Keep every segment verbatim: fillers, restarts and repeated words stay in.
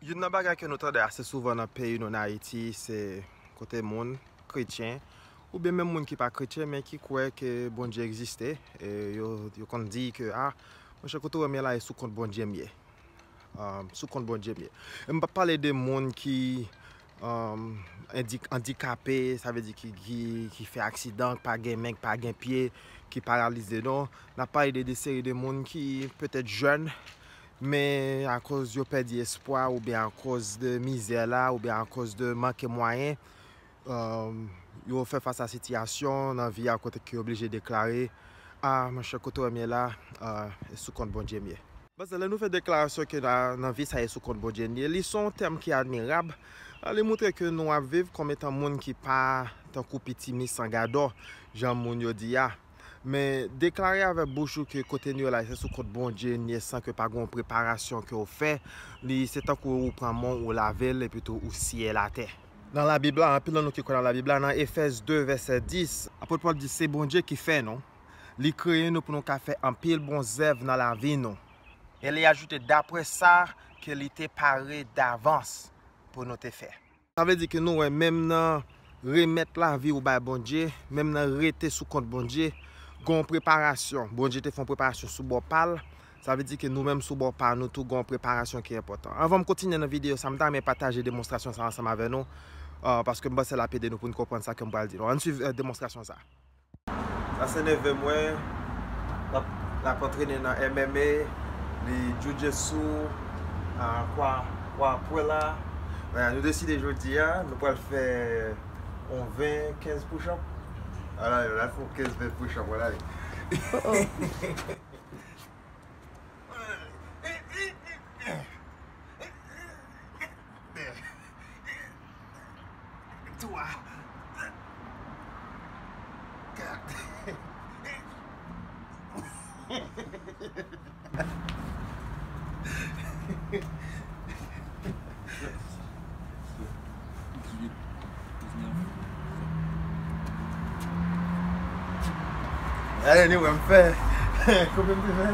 Youn nan bagay ke nou tande ase souvan nan peyi nou, nan Ayiti, se kote moun kretyen, oubyen menm moun ki pa kretyen, men ki kwè ke Bondye egziste, e yo, yo konn di ke, a, monchè, kote w wè m ye la, e sou kont Bondye m ye. Um, sou kont Bondye m ye. E m p ap pale de moun ki, um, andi-, andikape, sa vle di ki, ki, ki fè aksidan, ki pa gen men, ki pa gen pye, ki paralize, non. N ap pale de, de seri de moun ki petèt jèn, men akoz yo pèdi espwa, oubyen akoz de mizè la, oubyen akoz de manke mwayen, um, yo fè fas a sitiyasyon nan vi a kote ke yo oblije deklare, a, monchè, kote w wè m ye la, a, e sou kont Bondye m ye. Paske lè nou fè deklarasyon ke la, nan vi sa e sou kont Bondye n ye, li se yon tèm ki admirab. A, li montre ke nou ap viv kòm etan moun ki pa tankou pitimi san gadò, jan moun yo di a. Men deklare avèk bouch ou ke kote n ye la, se sou kont Bondye n ye san ke pa gen yon preparasyon ke w fè, li se tankou ou pran men w, ou lave l, epi tou ou siye l atè. Nan Labib la, anpil nan nou ki kwè nan Labib la, nan Efèz de, vèsè dis, apot Pòl di se Bondye ki fè nou. Li kreye nou pou nou ka fè anpil bon zèv nan lavi nou. E li ajoute, dapre sa ke li te pare davans pou nou te fè. Sa vle di ke nou wè, menm nan remèt lavi ou bay Bondye, menm nan rete sou kont Bondye, gen yon preparasyon. Bondye te fè yon preparasyon sou bò pa l. Sa vle di ke nou menm sou bò pa nou tou gen yon preparasyon ki enpòtan. Anvan m kontinye nan videyo sa, m ta renmen pataje demonstrasyon sa ansanm avè nou, ah, paske m panse l ap ede nou pou n konprann sa ke m pral di nou. Ann swiv, eh, demonstrasyon sa. Sa se neve mwen, l ap, l ap antrene nan M M A, li jiu-jitsu, ah, kwa, kwaprela. Wè, nou deside jodi a, nou pral fè yon ven, kenz push-up. Ala, l ap fè yon kenz, ven push-up, ala. Oh, oh. Twa. Kat. Dizuit, diznèf. Anyway, m fè, konbyen m te fè?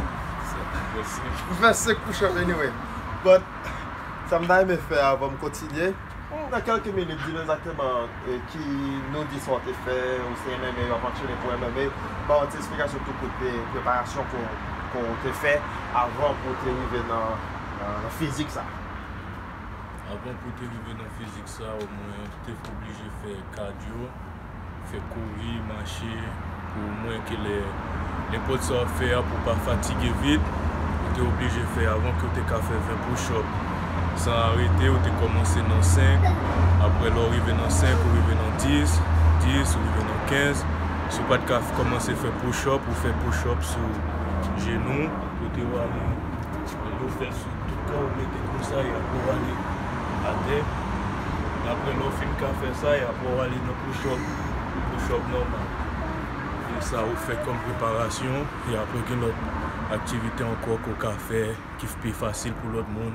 M fè senk push-up anyway. But, sa m ta renmen fè avan m kontinye, nan kèlke minit, di nou egzakteman, eh, ki nou di sa w te fè, ou se M M A, w ap antrene pou M M A, ba w ti esplikasyon tou kout de preparasyon ke w, ke w te fè avan pou w te rive nan, nan, nan fizik sa. Avan pou te rive nan fizik sa, mwen te oblije fè kadyo, fè kouri, mache, pou mwen ke lè, nenpòt sa w ap fè a, pou w pa fatige vit, ou te oblije fè avan ke w te ka fè ven push-up san arete, ou te kòmanse nan senk, apre lè w rive nan senk, ou rive nan dis, dis, ou rive nan kenz. Si w pa t ka f-, kòmanse fè push-up, ou fè push-up sou jenou, kote w ale, lè w fè l sou tout kò w mete konsa, e apre w ale atè. Apre lè w fin ka fè sa, e apre w ale nan push-up, push-up nòmal. E sa ou fè kòm preparasyon, e apre gen lòt aktivite ankò ke w ka fè ki pi fasil pou lòt moun,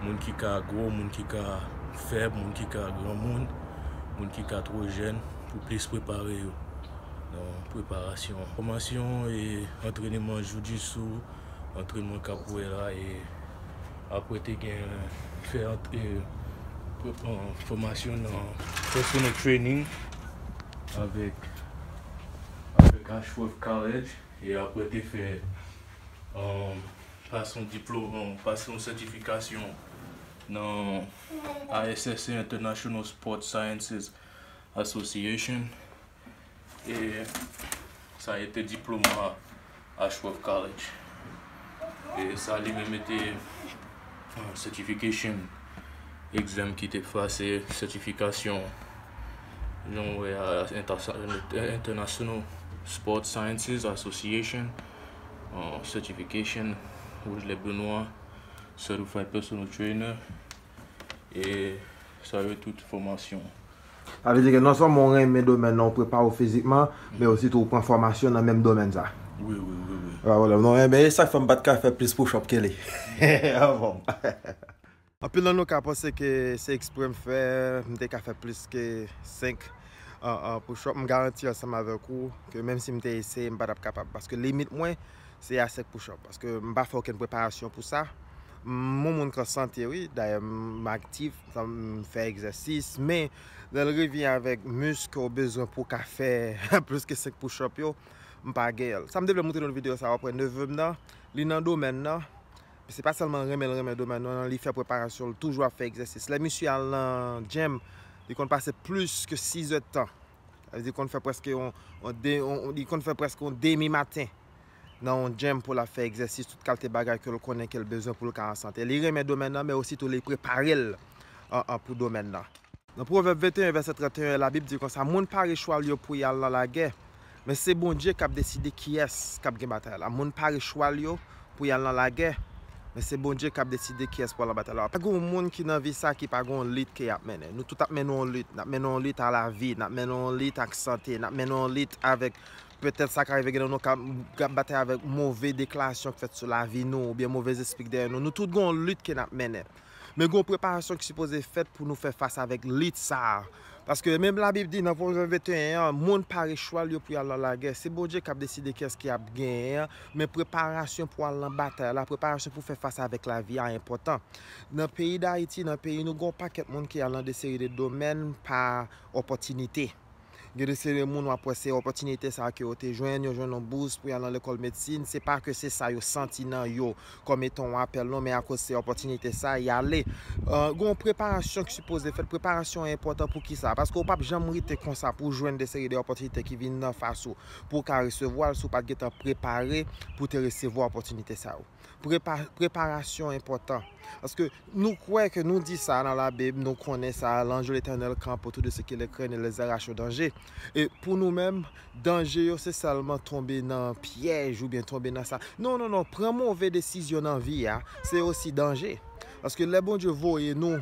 moun ki ka gwo, moun ki ka fèb, moun ki ka granmoun, moun ki ka twò jèn, pou plis prepare yo. Donk, preparasyon, fòmasyon e antreneman jiu-jitsu, antrenman kapwera e apre te gen fè ant-, e, fòmasyon nan personal training avèk, avèk Ashworth College e apre te fè, um, pase yon diplòm, pase yon sètifikasyon nan I S S A, International Sports Sciences Association. E sa a te diplòm a Ashworth College. E sa li menm te, uh, certification exam ki te pase sètifikasyon, jan w wè a, Inter-, International Sports Sciences Association, uh, certification, Rouge Lèb Nwa, Certified Personal Trainer, e sa yo tout fòmasyon. Sa vle di ke non sèlman w renmen domèn nan, w prepare w fizikman, men osi tou w pran fòmasyon nan menm domèn sa. Wi, wi, wi, wi. Pa pwoblèm. Non, enben, e sa k fè m pa t ka fè plis push-up ke li. Bon. Anpil nan nou ka panse ke se ekspre m fè, m te ka fè plis ke senk, an, an, push-up. M garanti ansanm avèk ou ke menm si m te eseye, m pa t ap kapab. Paske limit mwen, se a senk push-up. Paske m pa fè okenn preparasyon pou sa. M on moun k an sante, wi. Dayè, m aktif, m fè egzèsis, men lè l revyen avèk misk ke w bezwen pou w ka fè plis ke senk push-up yo, m pa gen l. Sa m te vle montre nou nan videyo sa, w ap wè neve m nan, li nan domèn nan. Se pa sèlman renmen l renmen domèn nan, li fè preparasyon, l toujou ap fè egzèsis. Lè misye al nan gym, li konn pase plis ke sis èdtan. Sa vle di, li konn fè prèske yon, yon de, yon, li konn fè prèske yon demi maten nan yon gym pou l ap fè egzèsis, tout kalite bagay ke l konnen ke l bezwen pou l ka an sante. Li renmen domèn nan, men ositou li prepare l an, an pou domèn nan. Nan Pwovèb venteyen, vèsè trannteyen, Labib di konsa, moun pare chwal yo pou y al nan lagè, men se Bondye k ap deside kiyès k ap gen batay la. Moun pare chwal yo pou y al nan lagè, men se Bondye k ap deside kiyès pou al nan batay la. Pa gen yon moun ki nan vi sa ki pa gen yon lit ke y ap mennen. Nou tout ap mennen yon lit. N ap mennen yon lit a lavi, n ap mennen yon lit ak sante, n ap mennen yon lit avèk petèt sa ka rive gen nan nou k ap, k ap batay avèk move deklarasyon k fèt sou lavi nou, oubyen move espri k dèyè nou. Nou tout gen yon lit ke n ap mennen. Men gen yon preparasyon ki sipoze fèt pou nou fè fas avèk lit sa a. Paske menm Labib di nan Pwovèb venteyen an, moun pare chwal yo pou y al nan lagè. Se Bondye k ap deside kiyès ki ap genyen an, men preparasyon pou al nan batay la, preparasyon pou fè fas avèk lavi a enpòtan. Nan peyi Dayiti, nan peyi nou, gen yon pakèt moun ki al nan de seri de domèn pa opòtinite. Gen de seri de moun w ap wè se opòtinite sa a ke yo te jwenn, yo jwenn yon bous pou y al nan lekòl medsin. Se pa ke se sa yo santi nan yo kòm etan yon apèl, non, men akoz se opòtinite sa a, y ale. Euh, gen yon preparasyon ki sipoze fèt. Preparasyon an enpòtan pou ki sa? Paske w p ap janm rete konsa pou w jwenn de seri de opòtinite ki vin nan fas ou, pou w ka resevwa l si w pa t gentan prepare pou w te resevwa opòtinite sa yo. Prepa-, preparasyon enpòtan. Paske nou kwè ke nou di sa nan Labib, nou konnen sa, l'ange de l'Éternel campe autour de ceux qui le craignent et les arrache au danger. E pou nou menm, danje yo se sèlman tonbe nan pyèj oubyen tonbe nan sa. Non, non, non, pran move desizyon nan vi a, se osi danje. Paske lè Bondye voye nou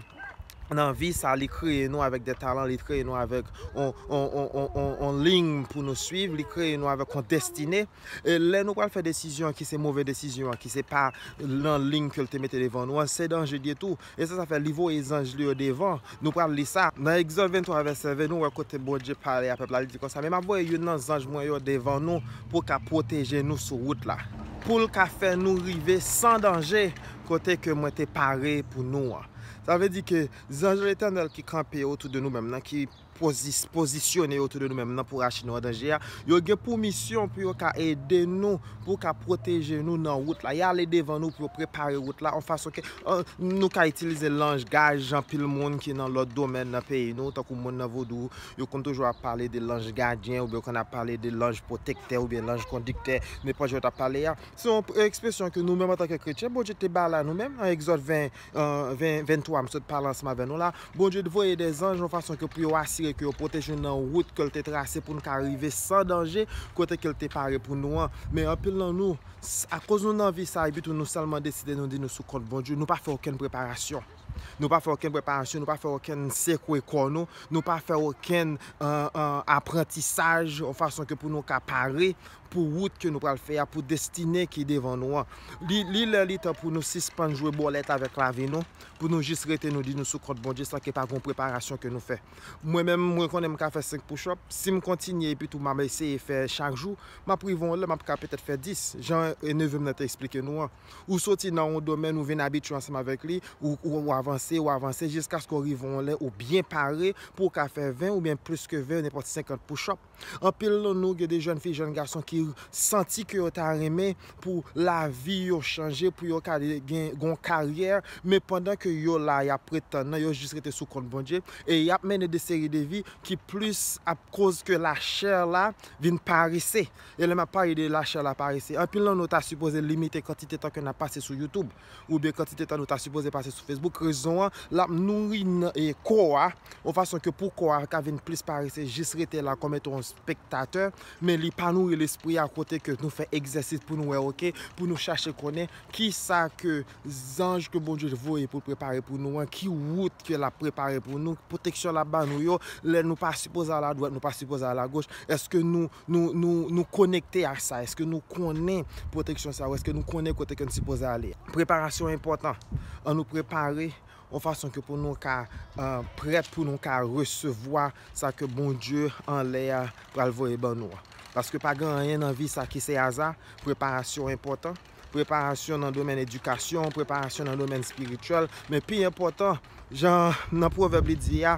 nan vi sa, li kreye nou avèk de talan, li kreye nou avèk on, on, on, on, on, on liy pou nou swiv, li kreye nou avèk on destine. E lè nou pral fè desizyon ki se move desizyon an, ki se pa nan liy ke l te mete devan nou an, se danje li ye tou. E se sa fè li voye zanj li yo devan. Nou pral li sa. Nan Egzòd vennntwa vèsè ven, nou wè kote Bondye pale a pèp la, li di konsa, men m ap voye youn nan zanj mwen yo devan nou pou ka pwoteje nou sou wout la, pou l ka fè nou rive san danje kote ke mwen te pare pou nou an. Sa vle di ke zanj Letènèl ki kanpe otou de nou menm nan, ki pozis-, pozisyone otou de nou menm nan pou rache nou an danje a, yo gen pou misyon pou yo ka ede nou, pou ka pwoteje nou nan wout la. Y ale devan nou pou yo prepare wout la, yon fason ke, euh, nou ka itilize lanj gaj, anpil moun ki nan lòt domèn nan peyi nou, tankou moun nan vodou, yo konn toujou ap pale de lanj gadyen, oubyen yo konn ap pale de lanj pwotektè, oubyen lanj kondiktè, nenpòt jan yo t ap pale a. Se yon ekspresyon ke nou menm antanke kretyen, Bondye te ba la nou menm, nan Egzòd ven, euh, ven, venntwa, m sot pale ansanm avè nou la. Bondye te voye de zanj yon fason ke pou yo asire ke yo pwoteje nou nan wout ke l te trase pou nou ka rive san danje kote ke l te pare pou nou an. Men anpil nan nou, s-, akoz nou nan vi sa, epi tou nou sèlman deside nou di nou sou kont Bondye, nou pa fè okenn preparasyon. Nou pa fè okenn preparasyon, nou pa fè okenn sekwe kò nou, nou pa fè okenn, euh, euh, aprantisaj, yon fason ke pou nou ka pare pou wout ke nou pral fè a, pou destine ki devan nou an. Li, li lè li tan pou nou sispann jwe bòlèt avèk lavi nou, pou nou jis rete nou di nou sou kont Bondye san ke pa gen preparasyon ke nou fè. Mwen menm, mwen konnen m ka fè senk push-up. Si m kontinye epi tou m ap eseye fè chak jou, m ap rive yon lè, m ap ka petèt fè dis, jan, e, neve m nan te eksplike nou an. Ou soti nan yon domèn, ou vin abitye ansanm avèk li, ou, ou, ou avanse, ou avanse, jiskaske w rive yon lè, ou byen pare pou w ka fè ven oubyen plis ke ven, nenpòt senkant push-up. Anpil nan nou gen de jèn fi, jèn gason ki santi ke yo ta renmen pou lavi yo chanje, pou yo ka gen, gen yon karyè, men pandan ke yo la, y ap pretann nan, yo jis rete sou kont Bondye, e y ap mennen de seri de vi ki plis ap koz ke lachè la vin parese. E lè m ap pale de lachè la parese, anpil nan nou ta sipoze limite kantite tan ke n ap pase sou YouTube, oubyen kantite tan nou ta sipoze pase sou Facebook. Rezon an, l ap nouri n-, e, kò a, yon fason ke pou kò a ka vin plis parese, jis rete la kòm etan yon spektatè, men li pa nouri lespri a kote ke nou fè egzèsis pou nou wè, oke, pou nou chache konnen kisa ke zanj ke Bondye voye pou l prepare pou nou an, ki wout ke l ap prepare pou nou, pwoteksyon l ap ba nou yo, lè nou pa sipoze al adwat, nou pa sipoze al agoch. Èske nou, nou, nou, nou konekte ak sa? Èske nou konnen pwoteksyon sa yo? Èske nou konnen kote ke n sipoze ale? Preparasyon enpòtan. An nou prepare yon fason ke pou nou ka, euh, prèt pou nou ka resevwa sa ke Bondye anlè a pral voye ban nou an. Paske pa gen anyen nan vi sa ki se aza, preparasyon enpòtan. preparasyon nan domèn edikasyon, preparasyon nan domèn espirityèl, men pi enpòtan, jan nan pwovèb li di a,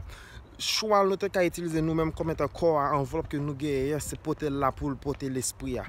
chwal nou te ka itilize nou menm kòm etan kò a, anvlòp ke nou genyen an, se pote l la pou l pote lespri a.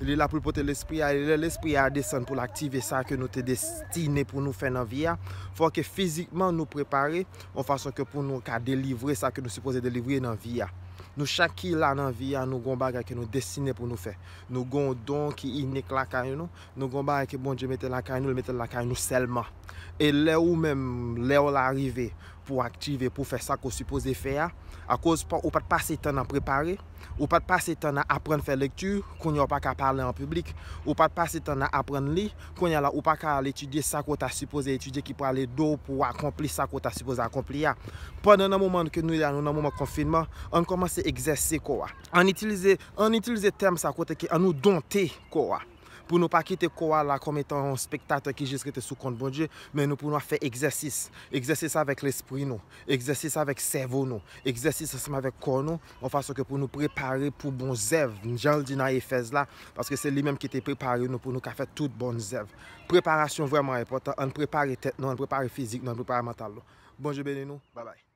Li la pou l pote lespri a, e lè lespri a desann pou l aktive sa ke nou te destine pou nou fè nan vi a, fò ke fizikman nou prepare, yon fason ke pou nou ka delivre sa ke nou sipoze delivre nan vi a. Nou chak ki la nan vi a, nou gon bagay ke nou destine pou nou fè. Nou gon don ki inik lakay nou, nou gon bagay ke Bondye mete lakay nou, l mete l lakay nou sèlman. E lè ou menm, lè w la rive pou w aktive, pou w fè sa ke w sipoze fè a, akoz pa, ou pa t pase tan nan prepare, ou pa t pase tan nan aprann fè lekti, kounye a w pa ka pale an piblik, ou pa t pase tan nan aprann li, kounye a la ou pa ka al etidye sa ke w ta sipoze etidye ki pral ede w pou w akonpli sa ke w ta sipoze akonpli a. Pandan nan moman ke nou ye la, nou nan moman konfinman, ann kòmanse egzèse kò a. Ann itilize, ann itilize tèm sa kote ke ann nou donte kò a. Pou nou pa kite kò a la kòm etan yon spektatè ki jis rete sou kont Bondye, men nou pou nou ap fè egzèsis. Egzèsis avèk lespri nou, egzèsis avèk sèvo nou, egzèsis ansanm avèk kò nou, yon fason ke pou nou prepare pou bon zèv, jan l di nan Efèz la, paske se li menm ki te prepare nou pou nou ka fè tout bon zèv. Preparasyon vrèman enpòtan, ann prepare tèt nou, ann prepare fizik nou, ann prepare mantal nou. Bondye beni nou, babay.